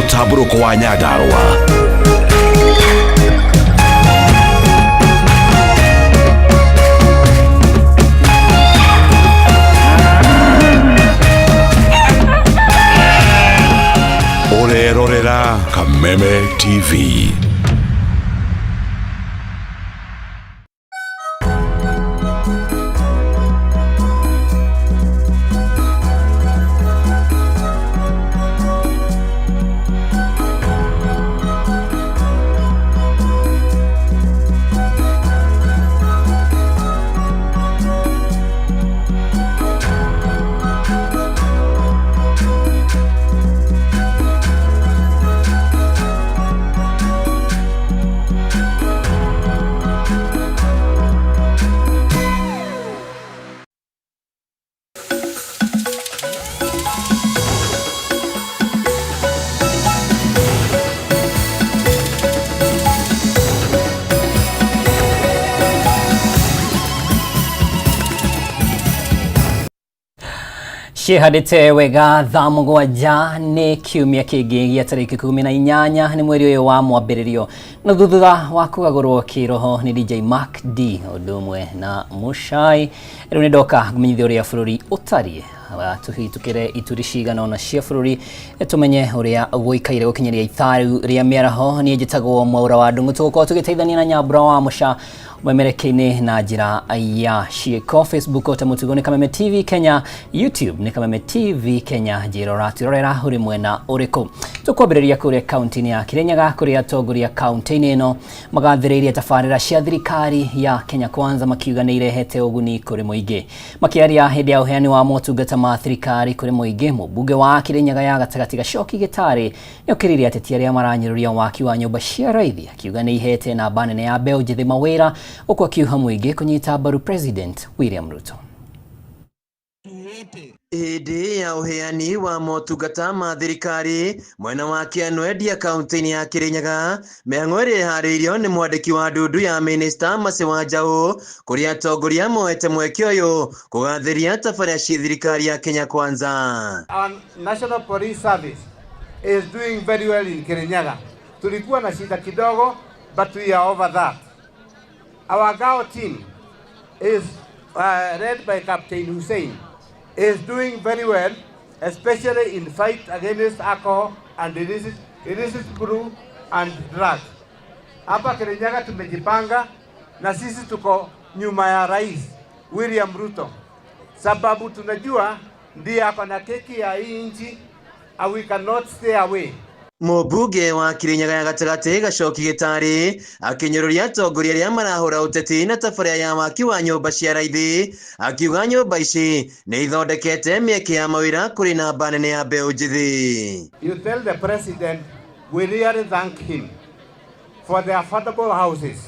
Mũtambũrũko wa Nyandarũa. Ũrerorera Kameme TV. Ciĩhandĩte wega thaa 7 nĩ kiumia kĩngĩ gĩa tarĩki 18 nĩ mweri ũyũ wa mwambĩrĩrio na thutha wa kũgagũrwo kĩroho nĩ DJ Mark D ũndũ ũmwe na Mushai. Rĩu nĩ ndoka ngũmenyithia ũrĩa bũrũri ũtariĩ, tũhĩtũkĩre ituri cigana ũna cia bũrũri tũmenye ũrĩa gũikaire gũkinyĩria ithaa rĩu rĩa mĩaraho. Niĩ njĩtagwo Mwaura wa Ndung'u, tũgũkorwo tũgĩteithania na Nyambura wa Mũca mwemerekia-inĩ na njĩra ya ciĩko. Facebook o ta mũtugo nĩ Kameme TV Kenya, YouTube nĩ Kameme TV Kenya. Njĩra ũratwĩrorera ũrĩ mwena ũrĩkũ. Tũkwambĩrĩria kũrĩa kaunti-inĩ ya Kirinyaga kũrĩa atongoria kaunti-inĩ ĩno magathĩrĩirie tabarĩra cia thirikari ya Kenya Kwanza makiuga nĩ irehete ũguni kũrĩ mũingĩ. Makĩaria hĩndĩ ya ũheani wa motungata ma thirikari kũrĩ mũingĩ, mũmbunge wa Kirinyaga ya gatagatĩ Gacoki Gĩtarĩ nĩokĩrĩire ateti arĩa maranyũrũria waki wa nyũmba cia raithi akiuga nĩ ihete namba nene ya mbeũ njĩthĩ mawĩra, ũkũ akiuha mũingĩ kũnyita mbaru President William Ruto. Hĩndĩ ya ũheani wa motungata ma thirikari mwena wa Kĩanwendia kaunti-inĩ ya Kĩrĩnyaga, mĩhang'o ĩrĩa ĩharĩirio nĩ mwandĩki wa ndundu ya minista Mercy Wanjaũ, kũrĩa atongoria moete mweke ũyũ kũgathĩria tabarĩra cia thirikari ya Kenya Kwanza. Our National Police Service is doing very well in Kirinyaga. Tulikuwa na shida kidogo, but we are over that. Our GAO team is led by Captain Hussein, is doing very well, especially in fight against alcohol and illicit brew and drugs. Hapa Kirinyaga tumejipanga na sisi tuko nyuma ya Rais William Ruto, sababu tunajua ndiye ako na keki ya hii nchi and we cannot stay away. Mũmbunge wa Kirinyaga ya gatagatĩ Gacoki Gĩtarĩ akĩnyũrũria atongoria arĩa marahũra ũteti na tabarĩra ya waki wa nyũmba cia raithi, akiuga nyũmba ici nĩ ithondekete mĩeke ya mawĩra kũrĩ namba nene ya mbeũ njĩthĩ. You tell the president we really thank him for the affordable houses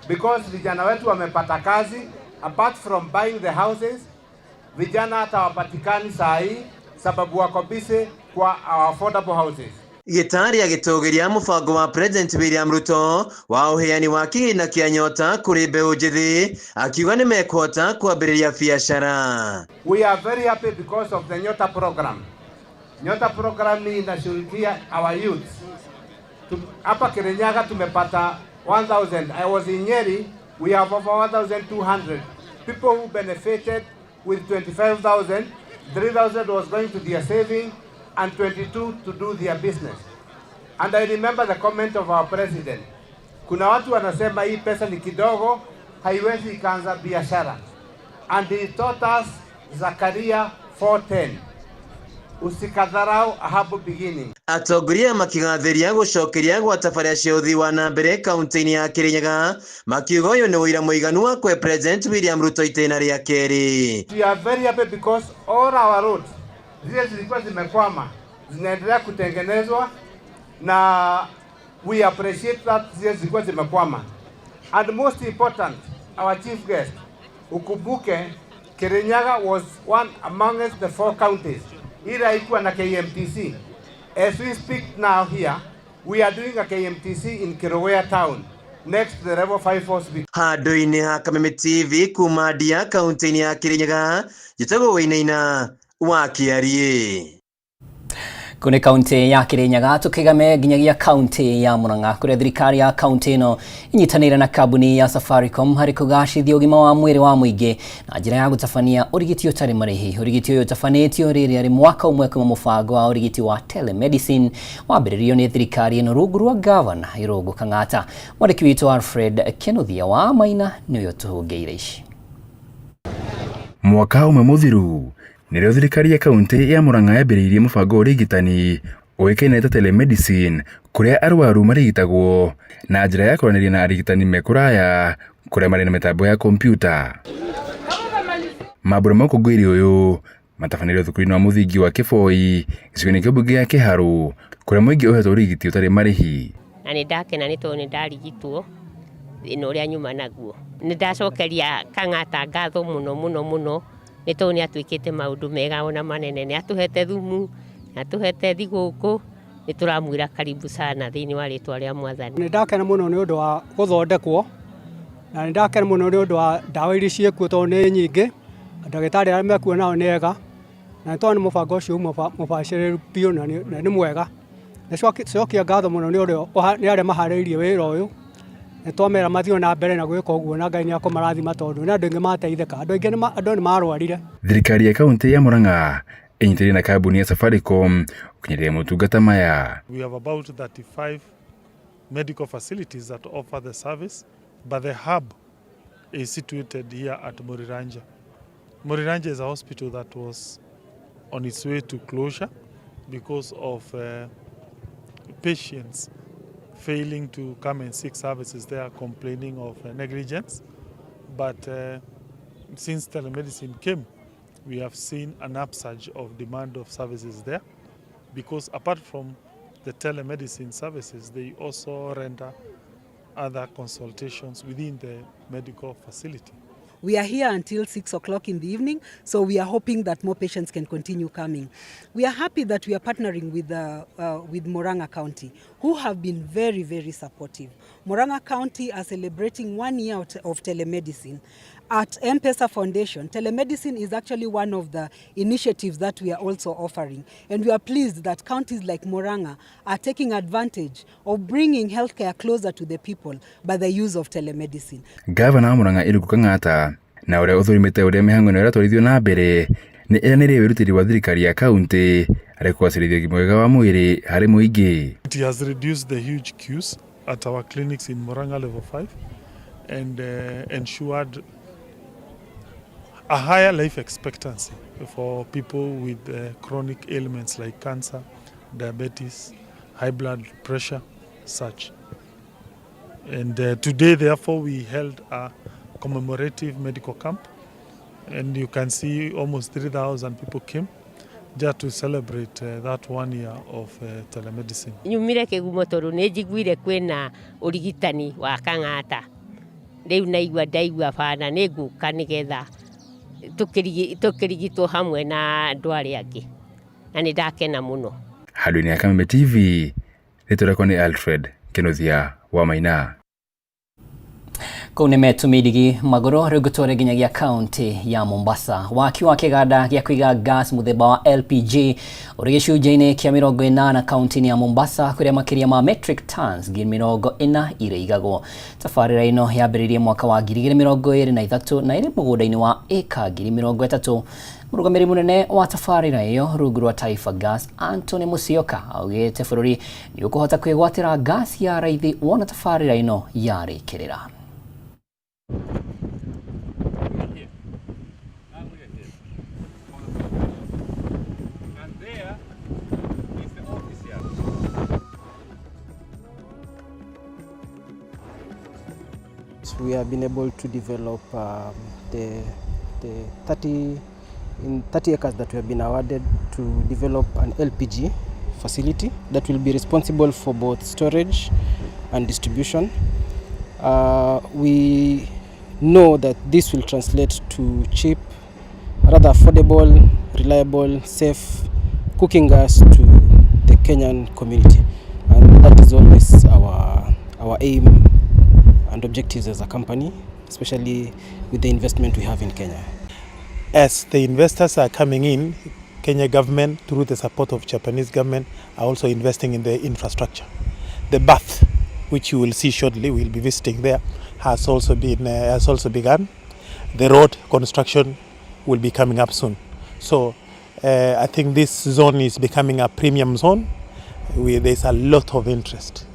because vijana wetu wamepata kazi. Apart from buying the houses, vijana hata wapatikani saa hii sababu wako busy kwa our affordable houses. Gĩtarĩ agĩtũgĩria mũbango wa President William Ruto wa ũheani wa kĩgĩna kĩa nyota kũrĩ mbeũ njĩthĩ, akiuga nĩ mekũhota kwambĩrĩria biacara. We are very happy because of the Nyota program. Nyota program ni inashughulikia our youth. Hapa Kirinyaga tumepata 1,000. I was in Nyeri, we have over 1,200 people who benefited with 25,000. 3,000 was going to their saving and 22 to do their business. And I remember the comment of our president. Kuna watu wanasema hii pesa ni kidogo, haiwezi ikaanza biashara. And he taught us Zakaria 4:10. Usikadharau a humble beginning. Atongoria makigathĩria gũcokeria gwa tabarĩra cia ũthii wa na mbere kaunti-inĩ ya Kirinyaga, makiuga ũyũ nĩ ũira mũiganu wa kũhe President William Ruto itĩna rĩa kerĩ. We are very happy because all our roads zile zilikuwa zimekwama zinaendelea kutengenezwa na we appreciate that zile zilikuwa zimekwama. And most important, our chief guest, ukumbuke Kirinyaga was one amongst the 4 counties ila haikuwa na KMTC. As we speak now here, we are doing a KMTC in Kerugoya town next to the level 5 hospital. Handũ-inĩ ha Kameme TV kuma Ndia kaunti-inĩ ya Kirinyaga, njĩtagwo Wainaina wa Kĩariĩ. Kune kaunti ya Kirinyaga tukigame nginyagia kaunti ya Murang'a kuria thirikari ya kaunti ino inyitanire na kambuni ya Safaricom hari kugacithia ugima wa mwiri wa muingi na njira ya gutabania urigiti utari marihi. Urigiti uyu utabanitio riri ari mwaka umwe kuma mubango wa urigiti wa telemedicine wambiririo ni thirikari ino rungu rwa gavana Irungu Kang'ata. Mwandiki witu Alfred Kinuthia wa Maina niwe utuhungiire ici. Mwaka ũmwe mũthiru nĩrĩo thirikari ya kaunti ya Murang'a yambĩrĩirie mũbango wa ũrigitani ũĩkaine ta telemedicine kũrĩa arwaru marigitagwo na njĩra ya kwaranĩria na arigitani me kũraya kũrĩa marĩ na mĩtambo ya kompiuta. Mambũra ma ũkũngũĩri ũyũ matabanĩirio thukuru-inĩ wa mũthingi wa Kĩboi gĩcigo-inĩ kĩa mbunge gĩa Kĩharũ kũrĩa mũingĩ ũhetwo ũrigiti ũtarĩ marĩhi. Na nĩ ndakena nĩ tondũ nĩ ndarigitwo thĩna ũrĩa nyuma naguo. Nĩ ndacokeria Kang'ata ngatho mũno mũno mũno nĩ tondũ nĩ atwĩkĩte maũndũ mega ona manene, nĩ atũhete thumu, nĩ atũhete thigũkũ, nĩ tũramwĩra karibu sana thĩinĩ wa rĩtwa rĩa Mwathani. Nĩ ndakena mũno nĩ ũndũ wa gũthondekwo na nĩ ndakena mũno nĩ ũndũ wa ndawa iria ciĩkuo tondũ nĩ nyingĩ, ndagĩtarĩ arĩa mekuo nao nĩ ega, na nĩ tondũ nĩ mũbango ũcio mũbacĩrĩru biũ na nĩ mwega. Nĩ cokia ngatho mũno nĩ arĩa maharĩirie wĩra ũyũ. Nĩ twamera mathiĩ na mbere na gwĩka ũguo na Ngai nĩ akũmarathima tondũ nĩ andũ aingĩ mateithĩka, andũ aingĩ andũ nĩ marwarire. Thirikari ya kaunti ya Murang'a ĩnyitanĩire na kambuni ya Safaricom gũkinyanĩria motungata maya. We have about 35 medical facilities that offer the service, but the hub is situated here at Muriranja. Muriranja is a hospital that was on its way to closure because of patients failing to come and seek services there, complaining of negligence. But since telemedicine came, we have seen an upsurge of demand of services there, because apart from the telemedicine services, they also render other consultations within the medical facility. We are here until 6 o'clock in the evening, so we are hoping that more patients can continue coming. We are happy that we are partnering with Murang'a County, who have been very, very supportive. Murang'a County are celebrating 1 year of telemedicine. At M-Pesa Foundation, telemedicine is actually one of the initiatives that we are also offering. And we are pleased that counties like Murang'a are taking advantage of bringing healthcare closer to the people by the use of telemedicine. Gavana wa Murang'a Irungu Kang'ata na ũrĩa ũthũrimĩte ũrĩa mĩhang'o ĩno ĩratwarithio na mbere nĩ eranĩire wĩrutĩri wa thirikari ya kaunti harĩ kũgacĩrithia ũgima mwega wa mwĩrĩ harĩ mũingĩ. It has reduced the huge queues at our clinics in Murang'a level 5 and ensured a higher life expectancy for people with chronic ailments like cancer, diabetes, high blood pressure, such. And today, therefore, we held a commemorative medical camp, and you can see almost 3,000 people came just to celebrate that 1 year of telemedicine. Nyumire kĩgumo tondũ nĩ njiguire kwĩna ũrigitani wa Kang'ata. Rĩu naigua ndaigua bana nĩ ngũka nĩgetha tũkĩrigitwo hamwe na andũ arĩa angĩ, na nĩ ndakena mũno. Handũ-inĩ ya Kameme TV, rĩtwa rĩakwa nĩ Alfred Kinuthia wa Maina. Kũu nĩ metũmĩndigi magũrũ rĩu ngũtware nginyagia kaunti ya Mombasa. Waki wa kĩganda gĩa kũiga gas mũthemba wa LPG ũrĩ gĩcunjĩ-inĩ kĩa 40 kaunti-inĩ ya Mombasa kũrĩa makĩria ma metric tons 40 irĩigagwo. Tabarĩra ĩno yambĩrĩirie mwaka wa 2023 na ĩrĩ mũgũnda-inĩ wa ĩka 30,000. Mũrũgamĩrĩri mũnene wa tabarĩra ĩyo rungu rwa Taifa Gas Anthony Musyoka augĩte bũrũri nĩ ũkũhota kwĩgwatĩra gas ya raithi wona tabarĩra ĩno yarĩkĩrĩra. We have been able to develop the 30 acres that we have been awarded to develop an LPG facility that will be responsible for both storage and distribution. We know that this will translate to cheap, rather affordable, reliable, safe cooking gas to the Kenyan community, and that is always our aim and objectives as a company, especially with the investment we have in Kenya. As the investors are coming in, Kenya government, through the support of Japanese government, are also investing in the infrastructure. The bath, which you will see shortly, we'll be visiting there, has also begun. The road construction will be coming up soon. So I think this zone is becoming a premium zone. There's a lot of interest,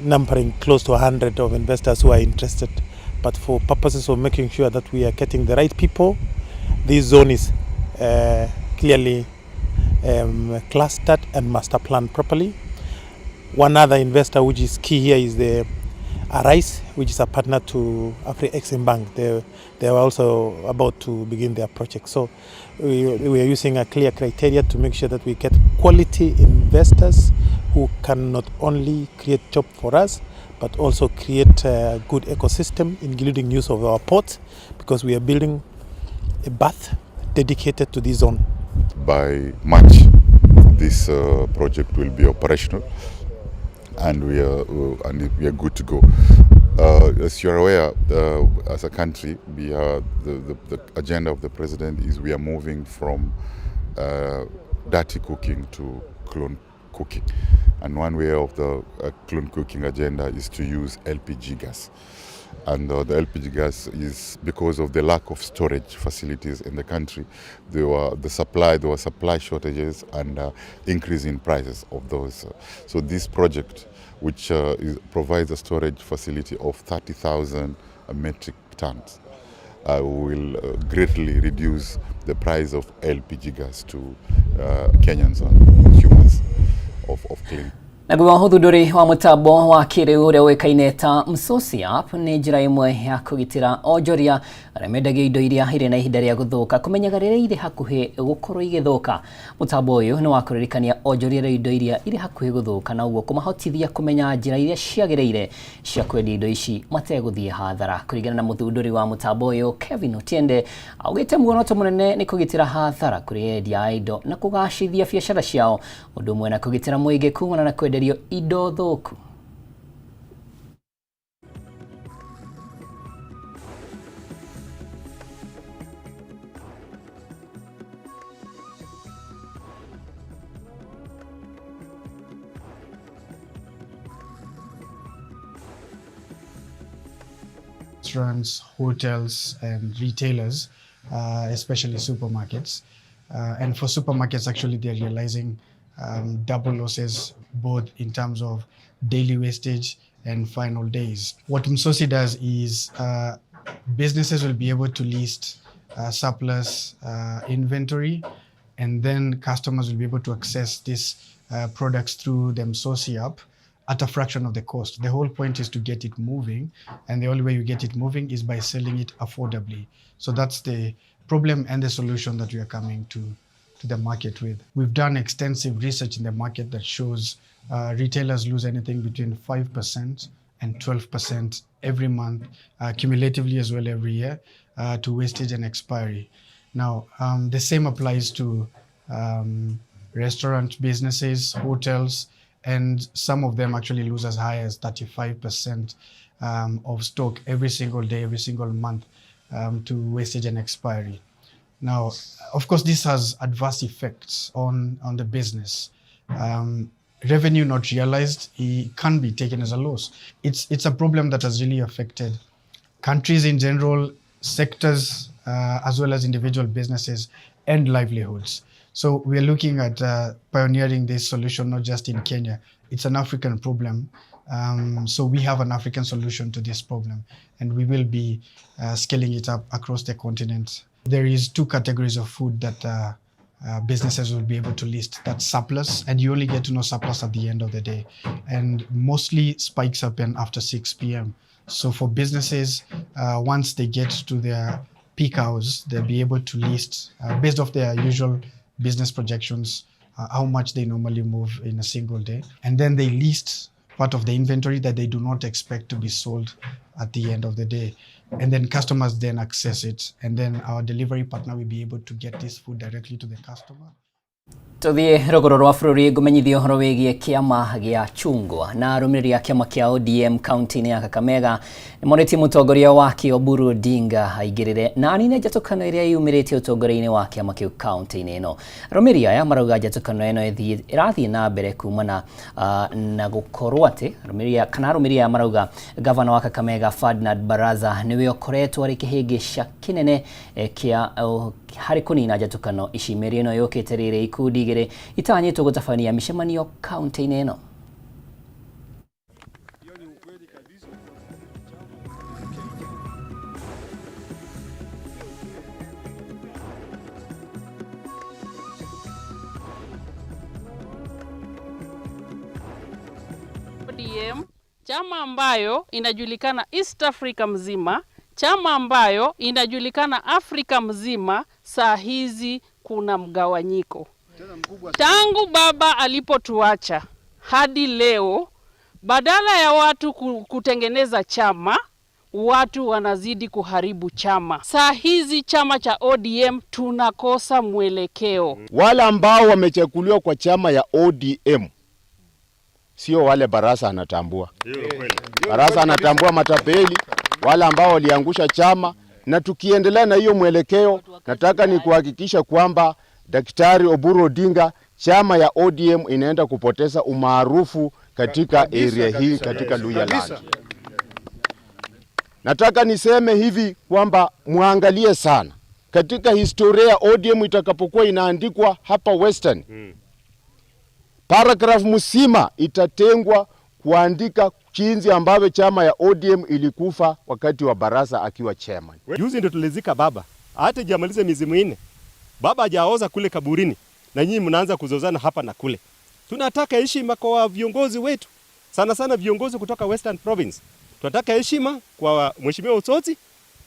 numbering close to 100 of investors who are interested. But for purposes of making sure that we are getting the right people, this zone is clearly clustered and master planned properly. One other investor which is key here is the Arise, which is a partner to Afri-Exim Bank. They are also about to begin their project. So we are using a clear criteria to make sure that we get quality investors who can not only create job for us, but also create a good ecosystem, including use of our port, because we are building a berth dedicated to this zone. By March, this project will be operational, and we are good to go. As you are aware, as a country, we are the agenda of the president is we are moving from dirty cooking to clean cooking, and one way of the clean cooking agenda is to use LPG gas. And the LPG gas is because of the lack of storage facilities in the country. There were supply shortages and increase in prices of those. So this project, which provides a storage facility of 30,000 metric tons, will greatly reduce the price of LPG gas to Kenyans and consumers of clean. Naguo ũthundũri wa mũtambo wa kĩrĩu ũrĩa ũĩkaine ta Msosi App nĩ njĩra ĩmwe ya kũgitĩra onjoria arĩa mendagia indo iria irĩ na ihinda rĩa gũthũka kũmenyaga rĩrĩa irĩ hakuhĩ gũkorwo igĩthũka. Mũtambo ũyũ nĩ wa kũririkania onjoria arĩa indo iria irĩ hakuhĩ gũthũka na ũguo kũmahotithia kũmenya njĩra iria ciagĩrĩire cia kwendia indo ici mategũthiĩ hathara. Kũringana na mũthundũri wa mũtambo ũyũ Kevin Otiende, augĩte muoroto mũnene nĩ kũgitĩra hathara kũrĩ endia a indo na kũgacĩrithia biacara ciao, ũndũ ũmwe na kũgitĩra mũingĩ kumana na kwenderio indo thũku. Restaurants, hotels, and retailers, especially supermarkets. And for supermarkets, actually, they're realizing double losses, both in terms of daily wastage and final days. What Msosi does is businesses will be able to list surplus inventory, and then customers will be able to access these products through the Msosi app at a fraction of the cost. The whole point is to get it moving, and the only way you get it moving is by selling it affordably. So that's the problem and the solution that we are coming to the market with. We've done extensive research in the market that shows retailers lose anything between 5% and 12% every month, cumulatively as well every year, to wastage and expiry. Now, the same applies to restaurant businesses, hotels, and some of them actually lose as high as 35% of stock every single day, every single month to wastage and expiry. Now, of course, this has adverse effects on the business. Revenue not realized, it can be taken as a loss. It's a problem that has really affected countries in general, sectors, as well as individual businesses and livelihoods. So we are looking at pioneering this solution, not just in Kenya. It's an African problem. So we have an African solution to this problem, and we will be scaling it up across the continent. There is two categories of food that businesses will be able to list. That's surplus, and you only get to know surplus at the end of the day. And mostly spikes happen after 6 p.m. So for businesses, once they get to their peak hours, they'll be able to list, based off their usual business projections, how much they normally move in a single day. And then they list part of the inventory that they do not expect to be sold at the end of the day. And then customers then access it. And then our delivery partner will be able to get this food directly to the customer. Tuthiĩ rũgũrũ rwa bũrũri ngũmenyithia ũhoro wĩgiĩ kĩama gĩa chungwa na arũmĩrĩri a kĩama kĩa ODM kaunti-inĩ ya Kakamega nĩmonĩtie mũtongoria wakĩo Oburu Odinga aingĩrĩre na anine njatũkano ĩrĩa yumĩrĩte ũtongoria-inĩ wa kĩama kĩu kaunti-inĩ ĩno. Arũmĩrĩri aya marauga njatũkano ĩno ĩrathiĩ na mbere kumana na gũkorwo atĩ arũmĩrĩri aya marauga gavana wa Kakamega Ferdinand Baraza nĩwe ũkoretwo arĩ kĩhĩngĩca kĩnene kĩa harĩ kũnina njatũkano ici. Mĩario ĩno yũkĩte rĩrĩ ikundi igĩrĩ itanyĩtwo gũtabania mĩcemanio kaunti-inĩ ĩno. ODM, chama ambayo inajulikana East Africa mzima, chama ambayo inajulikana Afrika mzima, saa hizi kuna mgawanyiko. Tangu baba alipotuacha hadi leo, badala ya watu kutengeneza chama, watu wanazidi kuharibu chama. Saa hizi chama cha ODM tunakosa mwelekeo. Wale ambao wamechaguliwa kwa chama ya ODM sio wale Barasa anatambua. Barasa anatambua matapeli, wale ambao waliangusha chama. Na tukiendelea na hiyo mwelekeo, nataka ni kuhakikisha kwamba Daktari Oburu Odinga, chama ya ODM inaenda kupoteza umaarufu katika area hii, katika Luhya Land. Nataka niseme hivi kwamba muangalie sana katika historia ya ODM itakapokuwa inaandikwa hapa Western, paragraph mzima itatengwa kuandika jinsi ambavyo chama ya ODM ilikufa wakati wa Barasa akiwa chairman. Juzi ndio tulizika baba, hata hajamaliza miezi minne. Baba hajaoza kule kaburini na nyinyi mnaanza kuzozana hapa na kule. Tunataka heshima kwa viongozi wetu, sana sana viongozi kutoka Western Province. Tunataka heshima kwa Mheshimiwa Osotsi,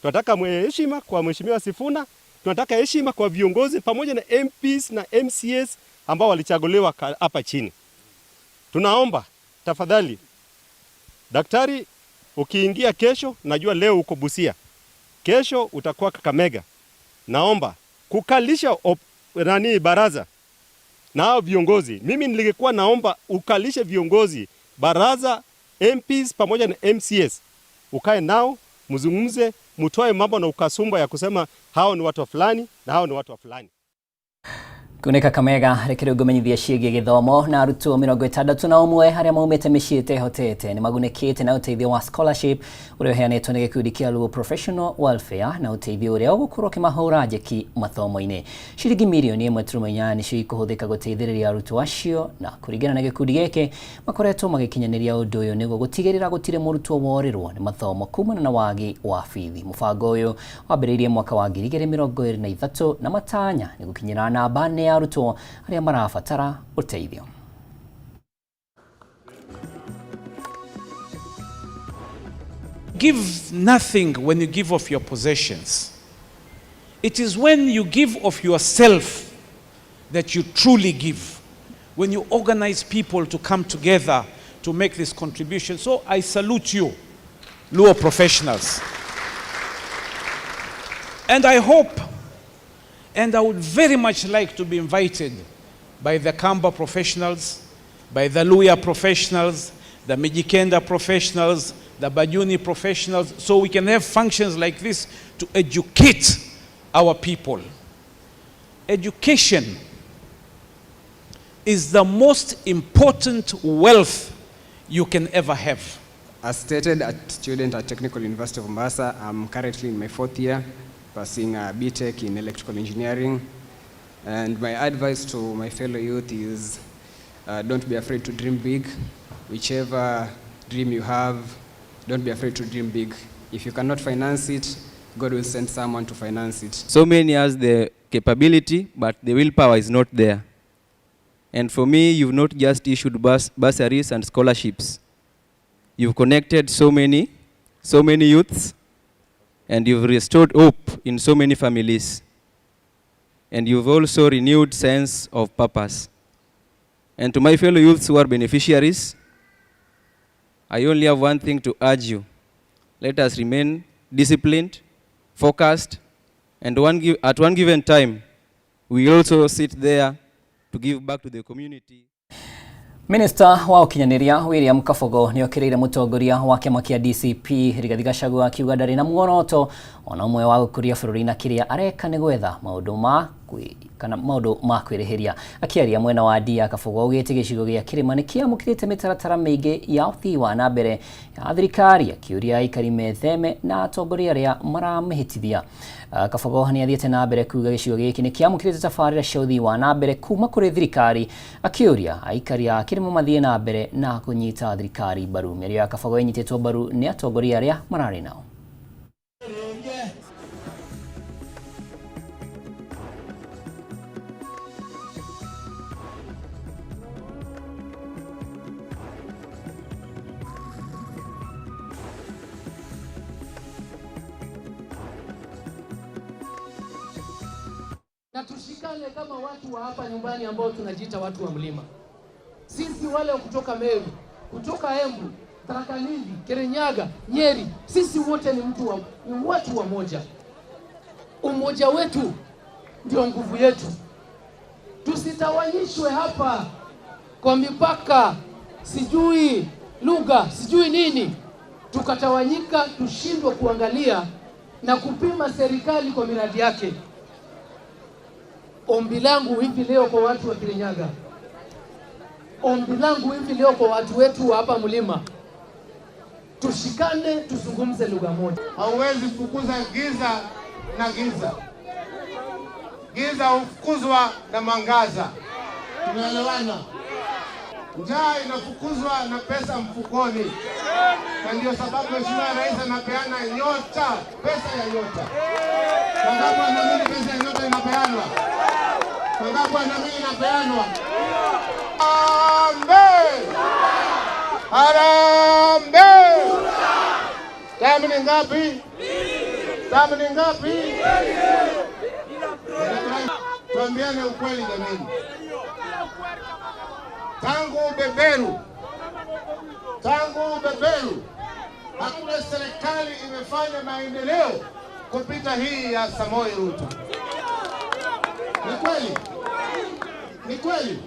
tunataka heshima kwa Mheshimiwa Sifuna, tunataka heshima kwa viongozi pamoja na MPs na MCAs ambao walichaguliwa hapa chini. Tunaomba tafadhali, daktari, ukiingia kesho, najua leo uko Busia, kesho utakuwa Kakamega. Naomba kukalisha baraza na hao viongozi. Mimi nilikuwa naomba ukalishe viongozi baraza, MPs pamoja na MCAs, ukae nao mzungumze, mtoe mambo na ukasumba ya kusema hao ni watu wa fulani na hao ni watu wa fulani. Kune Kakamega reke rĩu ngũmenyithia ciĩgiĩ gĩthomo na arutwo 61 arĩa maumĩte mĩciĩ ĩtehotete nĩ magunĩkĩte na ũteithio wa scholarship ũrĩa ũheanĩtwo nĩ gĩkundi kĩa Luo Professional Welfare na ũteithio ũrĩa ũgũkorwo ũkĩmahũra njeki mathomo-inĩ. Ciringi mirioni 1.8 nĩcio ikũhũthĩka gũteithĩrĩria arutwo acio, na kũringana na gĩkundi gĩkĩ makoretwo magĩkinyanĩria ũndũ ũyũ nĩguo gũtigĩrĩra gũtirĩ mũrutwo worĩrwo nĩ mathomo kumana na wagi wa bithi. Mũbango ũyũ wambĩrĩirie mwaka wa 2023 na matanya nĩ gũkinyĩra namba nene ya arutwo arĩa marabatara ũteithio. Give nothing when you give of your possessions. It is when you give of yourself that you truly give. When you organize people to come together to make this contribution. So I salute you, Luo professionals. And I hope, and I would very much like to be invited by the Kamba professionals, by the Luhya professionals, the Mijikenda professionals, the Bajuni professionals, so we can have functions like this to educate our people. Education is the most important wealth you can ever have. As stated, a student at Technical University of Mombasa, I'm currently in my 4th year, pursuing a BTech in electrical engineering. And my advice to my fellow youth is don't be afraid to dream big. Whichever dream you have, don't be afraid to dream big. If you cannot finance it, God will send someone to finance it. So many has the capability, but the willpower is not there. And for me, you've not just issued bursaries and scholarships. You've connected so many youths, and you've restored hope in so many families. And you've also renewed sense of purpose. And to my fellow youths who are beneficiaries, I only have one thing to urge you. Let us remain disciplined, focused, and at one given time, we also sit there to give back to the community. Minista wa ũkinyanĩria William Kabogo nĩ okĩrĩire mũtongoria wa kĩama kĩa DCP Rigathi Gachagua akiuga ndarĩ na muoroto ona ũmwe wa gũkũria bũrũri na kĩrĩa areka nĩ gwetha maũndũ ma kana maũndũ ma kwĩrĩhĩria. Akĩaria mwena wa Ndia, Kabogo augĩte gĩcigo gĩa kĩrĩma nĩ kĩamũkĩrĩte mĩtaratara mĩingĩ ya ũthii wa na mbere ya thirikari, akĩũria aikari metheme na atongoria arĩa maramĩhĩtithia. Kabogo nĩ athiĩte na mbere kuga gĩcigo gĩkĩ nĩ kĩamũkĩrĩte tabarĩra cia ũthii wa na mbere kuma kũrĩ thirikari, akĩũria aikari a kĩrĩma mathiĩ na mbere na kũnyita thirikari mbaru. Mĩario ya Kabogo ĩnyitĩtwo mbaru nĩ atongoria arĩa mararĩ nao. Na tushikane kama watu wa hapa nyumbani ambao tunajiita watu wa mlima. Sisi wale wa kutoka Meru, kutoka Embu, Tharaka Nithi, Kirinyaga, Nyeri, sisi wote ni ni watu wa moja. Umoja wetu ndio nguvu yetu. Tusitawanyishwe hapa kwa mipaka, sijui lugha, sijui nini, tukatawanyika, tushindwe kuangalia na kupima serikali kwa miradi yake. Ombi langu hivi leo kwa watu wa Kirinyaga, ombi langu hivi leo kwa watu wetu wa hapa mlima, tushikane, tuzungumze lugha moja. Hauwezi fukuza giza na giza. Giza hufukuzwa na mwangaza. Tunaelewana? Njaa inafukuzwa na pesa mfukoni. Na ndio sababu Mheshimiwa Rais anapeana nyota, pesa ya nyota. Wangapi wanaamini pesa ya nyota inapeanwa? Wangapi wanaamini inapeanwa? Harambee! Harambee! Tamu ni ngapi? Tamu ni ngapi? Tuambiane ukweli jamani. Tangu ubeberu hakuna serikali imefanya maendeleo kupita hii ya Samoei Ruto. Ni kweli? Ni kweli?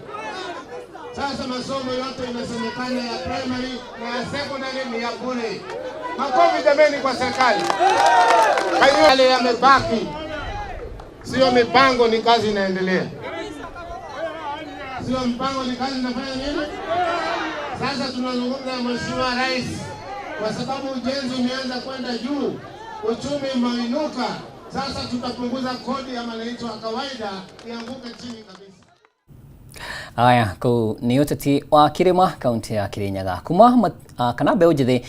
Sasa masomo yote inasemekana ya primary na ya secondary ni ya bure. Makofi jameni kwa serikali. Yale yamebaki sio mipango, ni kazi inaendelea. Sio mpango, ni kazi inafanya nini? Sasa tunazungumza na Mheshimiwa Rais kwa sababu ujenzi umeanza kwenda juu, uchumi umeinuka. Sasa tutapunguza kodi ya mwananchi wa kawaida ianguke chini kabisa. Aya, kũu nĩ ũteti wa kĩrĩma kaunti ya Kirinyaga kuma kana mbeũ njĩthĩ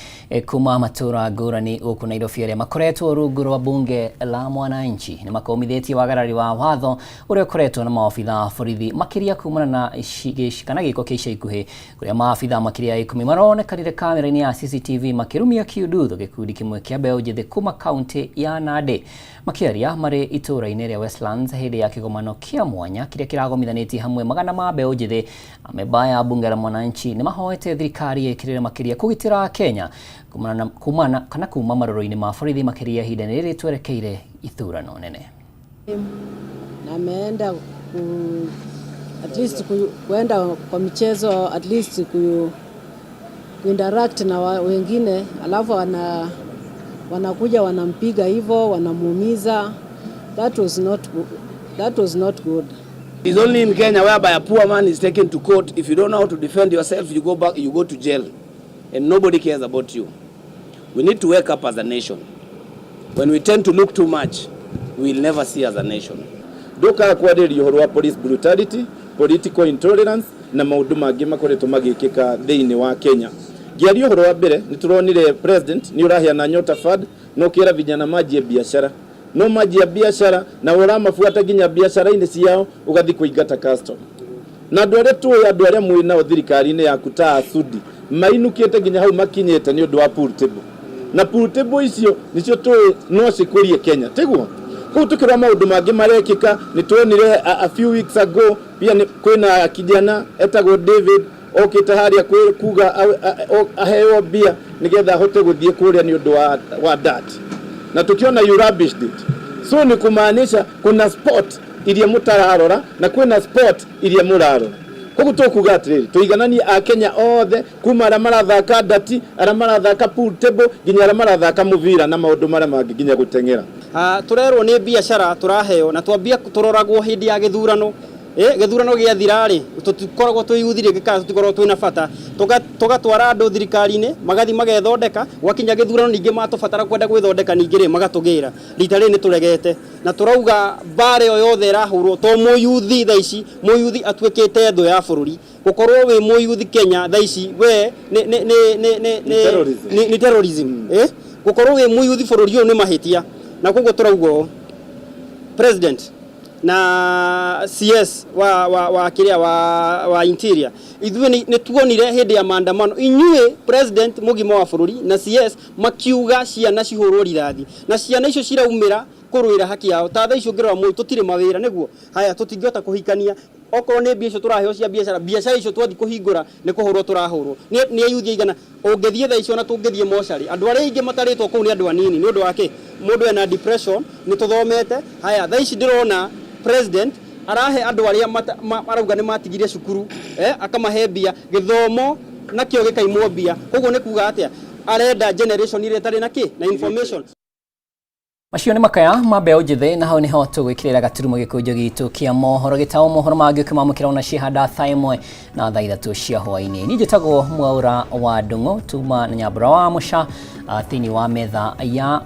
kuma matũra ngũrani gũkũ Nairobi arĩa makoretwo rungu rwa bunge la mwananchi nĩ makomithĩtie wagarari wa watho ũrĩa ũkoretwo na maobitha a borithi makĩria kumana na kana gĩko kĩa ica ikuhĩ kũrĩa maabitha makĩria ya 10 maronekanire kamera-inĩ ya CCTV makĩrumia kiundutho gĩkundi kĩmwe kĩa mbeũ njĩthĩ kuma kaunti ya Nandi makĩaria marĩ itũũra-inĩ rĩa Westlands hĩndĩ ya kĩgomano kĩa mwanya kĩrĩa kĩragomithanĩtie hamwe magana ma mbeũ njĩthĩ. Amemba ya bunge la mwananchi nĩ mahoete thirikari ĩkĩrĩre makĩria kũgitĩra Kenya kumana kana kuma marũrũ-inĩ ma borithi makĩria ihinda-inĩ rĩrĩ twerekeire ithurano nene. Na ameenda at least kuenda kwa michezo, at least kuinteract na wengine, alafu wanakuja wanampiga hivyo, wanamuumiza. That was not good. It's only in Kenya whereby a poor man is taken to court. If you don't know how to defend yourself, you go back, you go to jail, and nobody cares about you. We need to wake up as a nation. When we tend to look too much, we will never see as a nation. Ndukaga kwariria uhoro wa police brutality, political intolerance na maundu mangi makoretwo magikika thiini wa Kenya. Ngiaria uhoro wa mbere ni turonire president ni uraheana Nyota Fund no kira vijana manjie biashara no manjia biashara na uramabuata nginya biashara-inĩ ciao ugathi kuingata custom na andu aria tui andu aria mwi nao thirikari-inĩ yaku ta Asudi mainukite nginya hau makinyite ni undu wa pool table na pool table icio nicio tui no cikũrie Kenya tiguo kuu tukirora maundu mangi marekika ni tuonire a few weeks ago pia kwina kijana etagwo David okite haria kuga aheo mbia nigetha ahote guthie kuria ni undu wa dat na tukiona you rubbished it. So ni kumaanisha kuna spot Iria mũtararora na kwĩna sport iria mũrarora. Koguo tũkuga atĩrĩrĩ, tũigananie Akenya othe, kuma arĩa marathaka ndati, arĩa marathaka pool table, nginya arĩa marathaka mũbira na maũndũ marĩa mangĩ, nginya gũteng'era. Tũrerwo nĩ biacara tũraheo na twambia tũroragwo hĩndĩ ya gĩthurano. Gĩthurano gĩathira rĩ, tũtikoragwo twĩ yuthi rĩngĩ kana tũtikoragwo twĩna bata. Tũgatwara andũ thirikari-inĩ, magathiĩ magethondeka, gwakinya gĩthurano ningĩ matũbatara kwenda gwĩthondeka ningĩ rĩ, magatũgĩra. Rita rĩrĩ nĩ tũregete na tũrauga mbara ĩyo yothe ĩrahũrwo to mũyuthi thaa ici, mũyuthi atuĩkĩte thũ ya bũrũri. Gũkorwo wĩ mũyuthi Kenya thaa ici we nĩ nĩ nĩ nĩ nĩ Ni terrorism. Nĩ terrorism. Gũkorwo wĩ mũyuthi bũrũri ũyũ nĩ mahĩtia, na koguo tũrauga ũũ, President na CS wa kĩrĩa wa Interior, ithuĩ nĩ tuonire hĩndĩ ya maandamano inyuĩ President mũgima wa bũrũri na CS makiuga ciana cihũrwo rithathi, na ciana icio ciraumĩra kũrũĩra haki yao. Ta thaa icio ũngĩrora mũi tũtirĩ mawĩra, nĩguo haya tũtingĩhota kũhikania. Okorwo nĩ mbia icio tũraheo cia biacara, biacara icio twathiĩ kũhingũra nĩ kũhũrwo tũrahũrwo nĩ ayuthi aigana. Ũngĩthiĩ thaa icio, ona tũngĩthiĩ mocarĩ, andũ arĩa aingĩ matarĩtwo kũu nĩ andũ anini. Nĩ ũndũ wa kĩ? Mũndũ ena depression. Nĩ tũthomete haya. Thaa ici ndĩrona President arahe andũ arĩa arauga nĩ matigire cukuru, akamahe mbia, gĩthomo nakĩo gĩkaimwo mbia. Koguo nĩ kuga atĩa? Arenda generation ĩrĩa ĩtarĩ na kĩ na information. Macio nĩ makaya ma mbeũ njĩthĩ, na hau nĩho tũgwĩkĩrĩra gaturumo gĩkũnjo gitũ kĩa mohoro gĩtawo mohoro mangĩ, ũkĩmamũkĩra ona ciehanda thaa 1 na thaa 3 cia hwaĩ-inĩ. Niĩ njĩtagwo Mwaũra wa Ndũng'ũ, tuma na Nyambura wa Mũca, thĩinĩ wa metha ya